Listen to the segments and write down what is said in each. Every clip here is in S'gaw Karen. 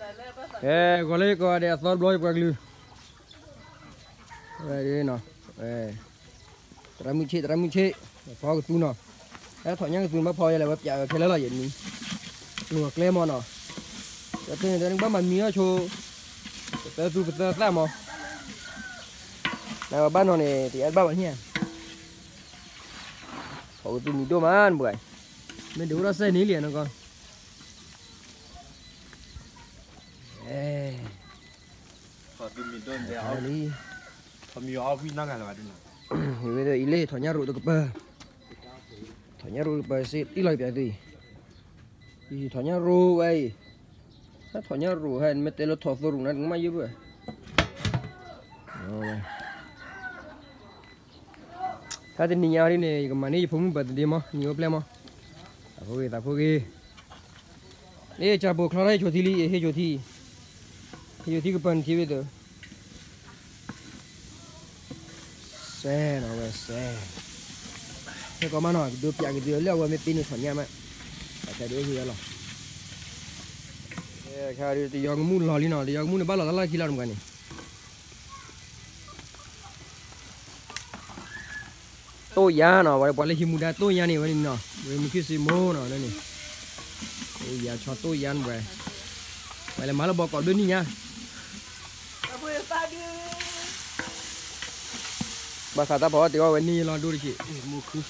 အဲ ဂီၤလၢယကီၢ်ဒဲးအသီတဘျီယပှၤကလုာ်, ဝဲဒ်နီၤ, သရၣ်မုၣ်ဆ့ၣ် သရၣ်မုၣ်ဆ့ၣ်, ဖီကသူနီၤ, ဟဲထီၣ်ညါကသူဘၣ်ဖီယလဲၣ် ဝဲပျးဝဲခဲလၢာ်လီၤ ယမံ, ကျိၤကျဲမီၤနီၤ, တၢ်တန့ၣ်တၢ်န့ၣ်ဘၣ်မၤမံအီၤဆိ, ပသၢသူပသၢသၣ်မီၤ, နဘၣ်နီၤန့ၣ် တယါတဘၣ်ဘၣ်န့ၣ်, ဖီကသူမံၤဒိၣ်မးနပှၤ, မ့ၢ်ဒုးအိၣ်ထီၣ်စဲန့ၣ်လံနီၤကီး လံ, ဝဲဒၣ်အံၤလၢထီၣ်ညၣ်ရိၤတကပၤ, ထီၣ်ညၣ်ရိၤတကပၤစ့အံၤလီၤပျးသုအံၤ, ထီၣ်ညၣ်ရိၤဝဲအံၤ, ထီၣ်ညၣ်ရိၤဟဲ နမ့ၢ်တဲလၢထီၣ်သိရိၤနၤ နကမၣ်ယဲၢ်ဘၣ်, ဖဲတနံၤညါဒ်န့ၣ် ယကမၤန့ၢ်ယဖိမုၣ် birthday မီၤ နံၤအိၣ်ဖျဲၣ်မီၤ, သးဖိဂ့ၤ သးဖိဂ့ၤ, လၢကၢ်ပိာ်ချီထီၣ်ဟ့ၣ်ဆိထံလံ ဟ့ၣ်ဆိထံ, ဟ့ၣ်ဆိထံကပၤနထံဝဲသၢ, စဲနီၤဝဲစဲ, ဟဲကီးမးနီၤ ကဒိပျးကဒုလၢအဝဲမ့ၢ်ပ့န့ၢ်ထီၣ်ညၣ်မး, တၢ်ခဲဒုအိၣ်ဝဲလီၤ, ခဲဒုတယီကမူၣ်လီၤလံနီၤ တယီကမူၣ်န့ၣ်ဘၣ်လီၤတၢ်လၢခံလီၤနပှၤန့ၣ် တိၣ်ယါနီၤ ဝဲပှၤလၢဟံးမူဒါတိၣ်ယါန့ၣ်ဝဲန့ၣ်နီၤ ဝဲမုၢ်ခံစ့မိၢ်နီၤန့ၣ်, တိၣ်ယါဆီတိၣ်ယါန့ၣ်ဝဲ, ဝဲလဲၤမၤလၢဘီကီးဒိၣ်နံၣ်ညါ, ဘၣ်ဃးတၢ်ဖီအီၣ်တ့ၢ်အီၣ်ဝဲန့ၣ်လီၤဒိၣ်တက့ၢ်,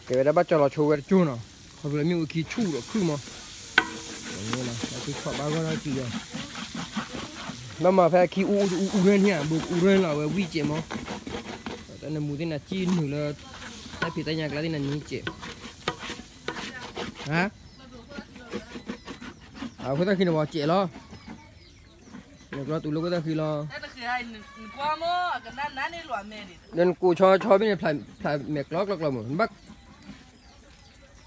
ကဲဝဲဒၣ်ဘၣ်ကၠီလီၤဆိဝဲတကၠိနီၤ, ခီဖျိလၢမ့ၣ်အူခံဆူၣ်ဒီးခုၣ်မီၤ, ဘၣ်မၤဖဲအခံအူအူရၢန့ၣ်ဧါ ဘူးအူရၢလီၤဝဲဝံၣ်စဲးမီၤ, တၢ်နမူသ့ၣ်နၤကံၣ်နုာ်လၢ တၢ်ဖံးတၢ်ညၣ်ကျါသ့ၣ်နၤနံၤစဲး, ဟါ, အဃိသၣ်ဃံန့ၣ်ဝဲစဲးလီၤ, နကျီတူၢ်လိာ်ခိၣ်သၣ်ဃံလီၤ, ဒီးနကိးဆီဆီဖဲန့ၣ် ဖျးမဲာ်ကျီကျီကျီမး နဘၣ်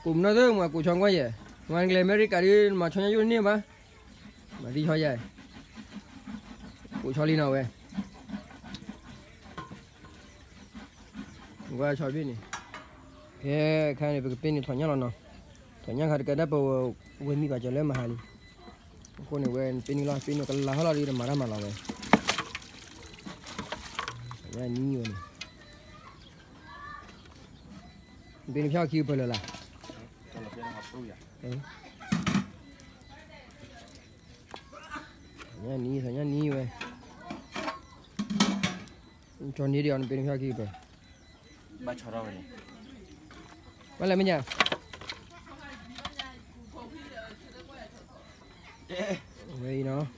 ကိးမနီၢ်သၢမး ကိးဆီကွၢ်ယဲၢ်, မၤကလဲၤအမဲရကၤဒ် မၤဆီညါယိၣ်တန့ၢ်ဘၣ်, မၤသံဆီယဲၢ်, ကိးဆီလံနီၤဝဲ, ကွၢ်ဆီဘ့ၣ်န့ၣ်, ဖဲခါန့ၣ် ပကပ့န့ၢ်ထီၣ်ညၣ်လီၤနီၤ, ထီၣ်ညၣ်ခါတကဲဒၣ်ပဝဲမံဘၣ်ကၠီၤလၢမဟါလံ, အဃိန့ၣ်ဝဲ ပ့န့ၢ်လီၤ ပ့န့ၢ်ကလၤဟီလီၤဒီးတမၤတၢ်မၤလီၤဝဲ, ညၣ်နံၤဝဲန့ၣ် ပ့န့ၢ်ဖျါခံကပၤလၢာ်လၢ်, ညၣ်နံၤ ညၣ်နံၤဝဲ, ကၠီၤနံၤဒ်အီၤနပ့န့ၢ်ဖျါခံကပၤ, ဘၣ်လဲၣ်မ့ၢ်ညါ ဝဲအံၤနီၤ,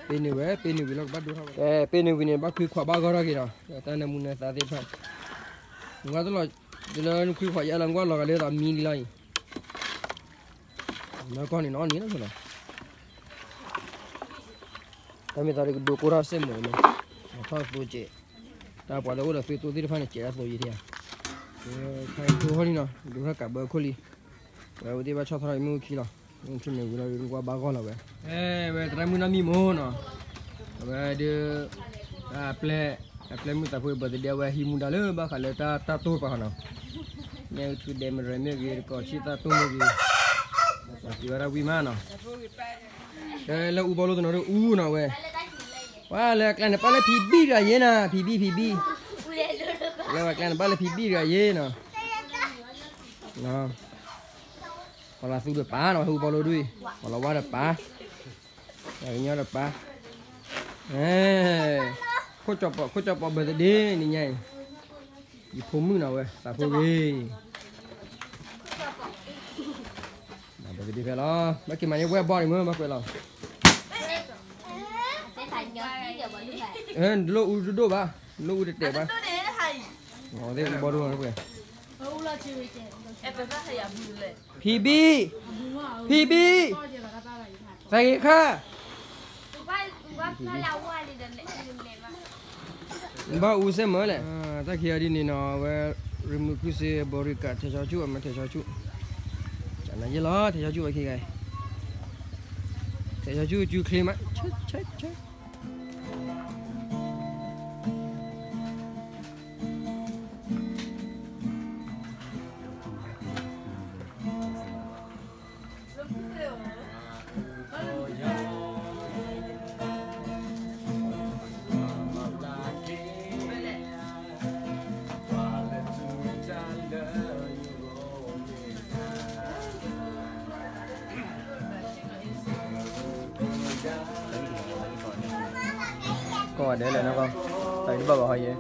ပ့န့ၢ်ဝဲ ပ့န့ၢ်ဝံၤလီၤကဘၣ်ဒိထီၣ်ဝဲ, ပ့န့ၢ်ဝံၤန့ၣ် ဘၣ်ခွံခွးဘၣ်ဂီၢ်ထီၣ်က့ၤဒီး တၢ်နၢမူနၢသးသ့ၣ်တဖၣ်, နကွၢ်တလီၤ, တုၤလၢနခွံခွးယါလီၤနကွၢ်လီၤဂာ်လၢသးမံလံလီၤအံၤ, နကွၢ်န့ၣ်နီၤန့ၣ်လီၤ, တၢ်မ့ၢ်သးဒ်ကဒိးကိးထီၣ်စဲးမုာ်န့ၣ်, ထီၣ်သိကဲး, တၢ်ပှၤလၢအိၣ်ဒီးသုးသိသ့ၣ်တဖၣ်န့ၣ် ကဲးဒၣ်သိယံၤထံဧါ, ခါဒိထီၣ်လံနီၤ ဒိထီၣ်ကးဘၢခိၣ်လံ ဝဲဝဲသ့ၣ်ဘၣ်ဆီၣ်ထီၣ်မ့ၣ်အူခံလီၤ, မ့ၣ်အူခံန့ၣ်ဝံၤလီၤ နကွၢ်ဘၣ်ဂီၢ်လီၤဝဲ, ဝဲသရၣ်မုၣ်နီၢ်မံမ့ၢ်နီၤ, အဝဲဒုး, အပျဲၢ်, အပျဲၢ်မုၣ်သးဖိအံၤ birthday အဝဲဟံးမူဒါလၢဘၣ်ဃးလၢတၢ်တိၢ်တပၤနီၤ, မ့ၢ်အထူဒဲမရၢမ့ၢ်ဂ့ၤ တကိးဆံသၣ်တိၢ်မ့ၢ်ဂ့ၤ, ပှၤသံဝဲဒၣ်ဝံၣ်မးနီၤ, လၢအူဘီလိတနီၤဒ်အူနီၤဝဲ, ပှၤလၢအကျါန့ၣ် ပၢ်လၢဖံဘံၣ်တဂၤယ့နီၤ ဖံဘံၣ် ဖံဘံၣ်, လၢအကျါန့ၣ် ပၢ်လၢဖံဘံၣ်တဂၤယ့နီၤ, ပှၤလီၤသူဒီးပၢ်နီၤ ဟူဘီလိဒ်အံၤ, ပှၤလီၤဝါဒီးပၢ်, ပှၤကညီဒီးပၢ်, ခိၣ်ကၠီပိာ် ခိၣ်ကၠီပိာ် birthday နံၤညါအံၤ, ယဖိမုၣ်နီၤဝဲ သးဖိဂ့ၤ birthday ဖဲလီၤ, ဘၣ်က့ၤမၤန့ၢ်ဝဲဘီန့ၣ်မ့ၢ်ဘၣ်ကွဲးလီၤ, နလိၣ်အူတဒိၣ်ဘၣ်, နလိၣ်အူတတဲာ်ဘၣ်, သ့ၣ်အူဘီဒိၣ်ကွဲး, ဖံဘံၣ်, ဖံဘံၣ်, သးဂ့ၤခါ, ဘၣ်အူစဲမၢလဲၣ်, တၢ်ခံဂၤဒ်န့ၣ်နီၤ အဝဲ, ရမုၢ်ခုစ့ဘီရံကး ထဲးဆီဆူၣ် အမ့ၢ်ထဲးဆီဆူၣ်, ကနၤယဲလီၤ ထဲးဆီဆူၣ်ဝဲခံဂၤ, ထဲးဆီဆူၣ်ကၠူချ့မး, ဆၢဆၢဆၢ ကီၢ်ဒဲးလဲၣ်နီၢ်ကီၢ်, တၢ်အံၤတဘၣ်ဘၣ်ဟီယဲ,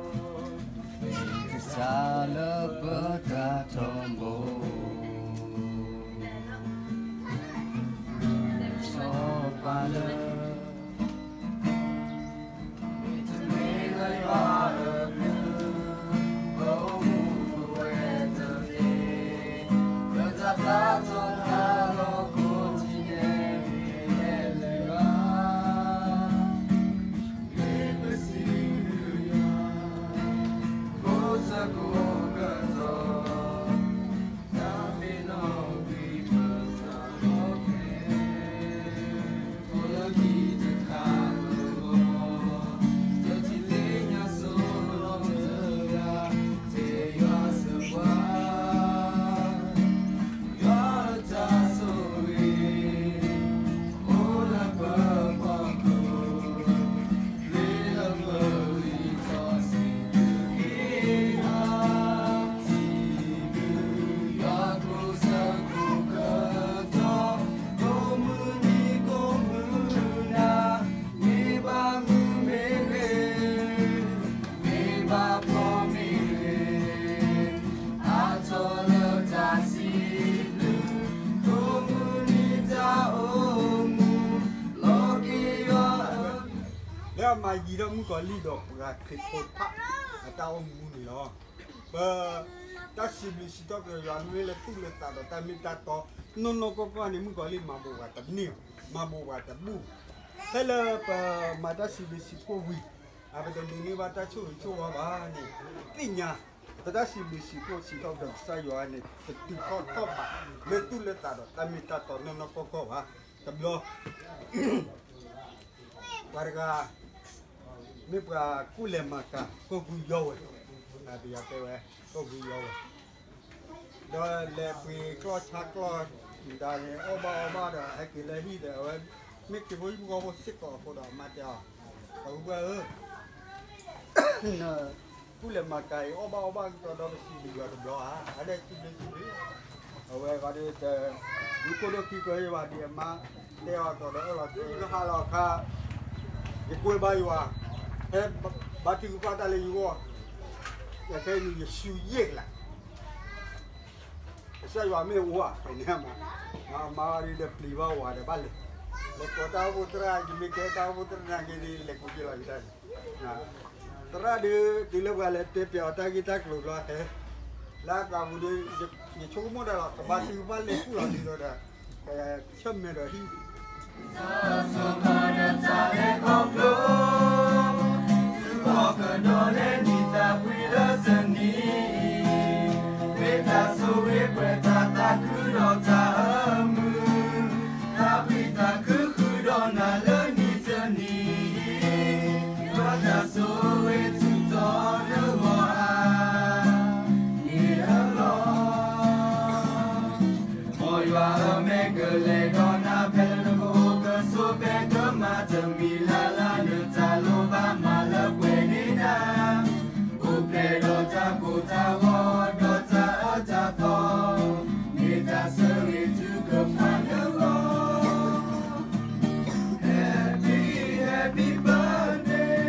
ကစၢ်လၢပတၢ်ထီဘိ, စီၤပၤလၢ မ့တမ့ၢ်လၢယွၤအဘျုး, ပအိၣ်မူပဝဲတသ့, ပတၢ်သးထီၣ်တၢ်လီၤကိးထံၣ်န့ၣ် မ့ၢ်ဟဲလၢယွၤ, မ့ၢ်ပစံးဘျုးယွၤ, ကိးဆၢကိးကတီၢ် လၢအမၤယံၤဒီးမုၣ်ကီၤလံၢ်ဒီးပှၤခရံာ်ဖိတဖၣ် အတၢ်အိၣ်မူန့ၣ်လီၤ. ပ တၢ်စံးဘျုးစံးထီၣ်ပတြၢၤယွၤမ့ၢ်လၢသူၣ်လၢသးဒီးတၢ်မ့ၢ်တၢ်တီ နီၢ်နီၢ်ကီၢ်ကီၢ်န့ၣ် မုၣ်ကီၤလံၢ်မၤဘိးပှၤတန့ၢ်, မၤဘိးပှၤတဘူၣ်. ဖဲလၢပမၤတၢ်စံးဘျုးစံးဖှိၣ်ဝံၤ အပတဒိးန့ၢ်ဘၣ်တၢ်ဆိၣ်ဂ့ၤဆိၣ်ဝါဘၣ်န့ၣ် သ့ၣ်ညါ ပတၢ်စံးဘျုးစံးဖှိၣ်စံးထီၣ်ပတြၢၤကစၢ်ယွၤန့ၣ် ပတုၤထီၣ်ထီၣ်ဘးလၢသူၣ်လၢသးဒီးတၢ်မ့ၢ်တၢ်တီနီၢ်နီၢ်ကီၢ်ကီၢ်ဘၣ်. တဘျီ ပှၤတဂၤ မ့ၢ်ပှၤကူၣ်လဲၤမၤကၤ ကီၢ်ကူယီဝဲ, ပယီၤတဲဝဲ ကီၢ်ကူယီဝဲ, ဒီးလဲၤပှ့ၤကျီၢ်ဆါကျီၢ် ဒၣ်န့ၣ် အီၣ်ဘၣ်အီဘၣ်ဒီး ဟဲက့ၤလၢဟံၣ်ဒီး အဝဲ မ့ၢ်ခရံာ်ဖိဟံၣ်ဖိဃီဖိစ့ၢ်ကီးအဃိဒီး မၤတဲအီၤ, ပှၤဧၢ ကူၣ်လဲၤမၤကၤအံၤ အီၣ်ဘၣ်အီဘၣ်ကတီၢ်ဒီး ပစံးဘျုးယွၤတဘျီဧါ, အဒဲစံးဘျုးစံးဘျုး, အဝဲဂၤဒီး တ ဒုးကိၢ်ဒိၣ်ခံကယၤဘၣ်ဒံးအမါ တဲအီၤတီဒီးအၢၣ်လီၤ ယဟးလီၤအခါ ယကွဲဘါယွၤ ဟဲဘါထုကဖၣ်တၢ်လၢယဂီၢ်, ယခဲအံၤန့ၣ် ယစူးယဲၢ်ကလး ကစၢ်ယွၤမ့ၢ်အိၣ်ဧါ ဖဲန့ၣ်မး, မၤဝဲဒ်ဒီးပျံၤဘၣ်ဝၤဒီးဘၣ်လဲၤ, လဲၤကိးတၢ်အိၣ်ဖှိၣ်သရၣ် ယမ့ၢ်ကဲတၢ်အိၣ်ဖှိၣ်သရၣ်နာ်က့ဒီး လဲၤကိးက့ၤလီၤယတၢ်န့ၣ်, သရၣ်ဒီး တုၤလၢပှၤလဲၤတဲပျးအီၤတၢ်ဂ့ၢ်တၢ်ကျိၤဘျီဟဲ, လၢအကျါပူၤဒီး ယဆိကမိၣ်တၢ်လီၤ ကဘါထုကဖၣ်လဲၤကူၣ်လီၤဒ်သိးဒီး ကဆၢၣ်မဲာ်ဒီးဟံၣ် စီၤစီၤခီဒီးတၢ်လဲၤခီဖျိ သုးကီၢ်ကဒီးလဲၤနံၣ်သးပှ့ၤလၢတနံၤအံၤ, မ့ၢ်တၢ်ဆိၣ်ဂ့ၤပှဲၤတၢ်သးခုဒီးတၢ်အၢမုာ်, သးပှ့ၤသးခုဃုာ်ဒီးနၤလၢနံၣ်တနံၤအံၤ, ယွၤတၢ်ဆိၣ်ဂ့ၤထုးထီၣ်လၢဂီၤဧါ န့ၣ်အလီၢ် မ်ယွၤဧၢ မ့ၢ်ကလဲၤဒီးနၤ ဖဲလၢနကအိၣ်ကဆိး ဖဲကမၤတမံၤလၢ်လၢ် နတၢ်လိၣ်ဘၣ်မၤလၢပှဲၤန့ၢ်နၤ, ပူၤဖျဲးဒီးတၢ်ကိၢ်တၢ်ဂီၤ ဒီးတၢ်အၢတၢ်သီ, မ့ၢ်တၢ်ဆၢဂ့ၤထုကဖၣ်လၢဂီၤ Happy, happy birthday.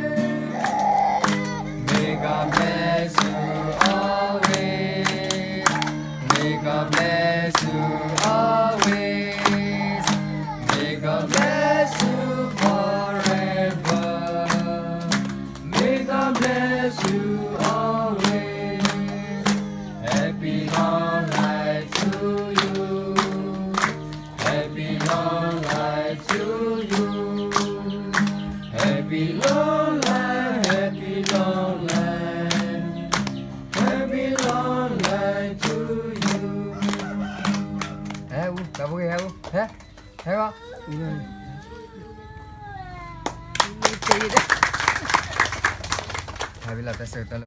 May God bless you always. May God bless you always. May God bless you forever. May God bless you always. Happy long life to you. Happy long life to you. Happy long life, happy long life. Happy long life to you. ဟဲအူ တၢ်ဖိက့ၤ ဟဲအူ ဟဲ ဟဲဂီၤ ဟဲဝံၤလီၤ တၢ်ဆၢကတီၢ်လၢ